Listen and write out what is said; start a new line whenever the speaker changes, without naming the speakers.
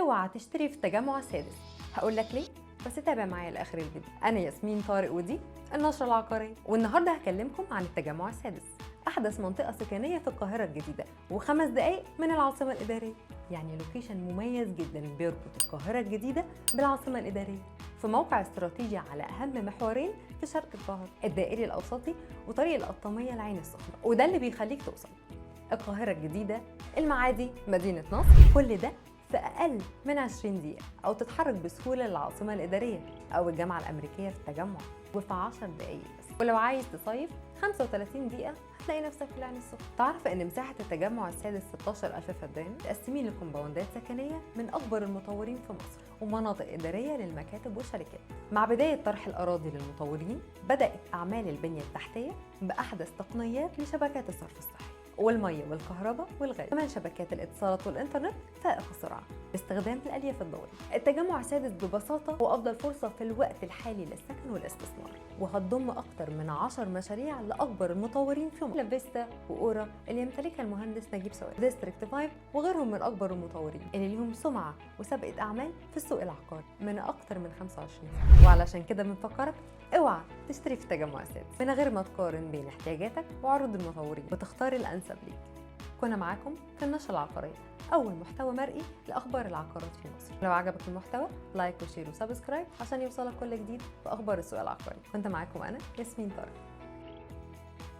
اوعى تشتري في التجمع السادس. هقول لك ليه، بس تابع معايا لاخر الفيديو. انا ياسمين طارق ودي النشرة العقارية، والنهارده هكلمكم عن التجمع السادس، احدث منطقة سكنية في القاهرة الجديدة و5 دقايق من العاصمة الاداريه. يعني location مميز جدا بيربط القاهرة الجديدة بالعاصمة الاداريه، في موقع استراتيجي على اهم محورين في شرق القاهره، الدائري الاوسطي وطريق القطاميه العين السخنه، وده اللي بيخليك توصل القاهرة الجديده، المعادي، مدينة نصر، كل ده في أقل من 20 دقيقة، أو تتحرك بسهولة للعاصمة الإدارية أو الجامعة الأمريكية في التجمع وفي 10 دقايق بس. ولو عايز تصيف، 35 دقيقة هتلاقي نفسك في العين السخنة. تعرف إن مساحة التجمع السادس 16,000 فدان متقسمين لكومباوندات سكنية من أكبر المطورين في مصر ومناطق إدارية للمكاتب والشركات. مع بداية طرح الأراضي للمطورين، بدأت أعمال البنية التحتية بأحدث تقنيات لشبكات الصرف الصحي والمية والكهرباء والغاز، كمان شبكات الاتصالات والإنترنت فائق السرعة باستخدام الألياف الضوئية. التجمع السادس ببساطة هو أفضل فرصة في الوقت الحالي للسكن والاستثمار، وهتضم أكتر من 10 مشاريع لأكبر المطورين في مصر، فيستا وأورا اللي يمتلكها المهندس نجيب ساويرس، District 5 وغيرهم من أكبر المطورين اللي ليهم سمعة وسابقة أعمال في السوق العقاري من أكتر من 25 سنة. وعلشان كده بنفكرك، اوعى تشتري في التجمع السادس من غير ما تقارن بين احتياجاتك وعروض المطورين وتختار الأنسب ليك. كنا معاكم في النشرة العقارية، أول محتوى مرئي لأخبار العقارات في مصر. لو عجبك المحتوى، like و share و subscribe عشان يوصلك كل جديد في أخبار السوق العقاري. كنت معاكم أنا ياسمين طارق.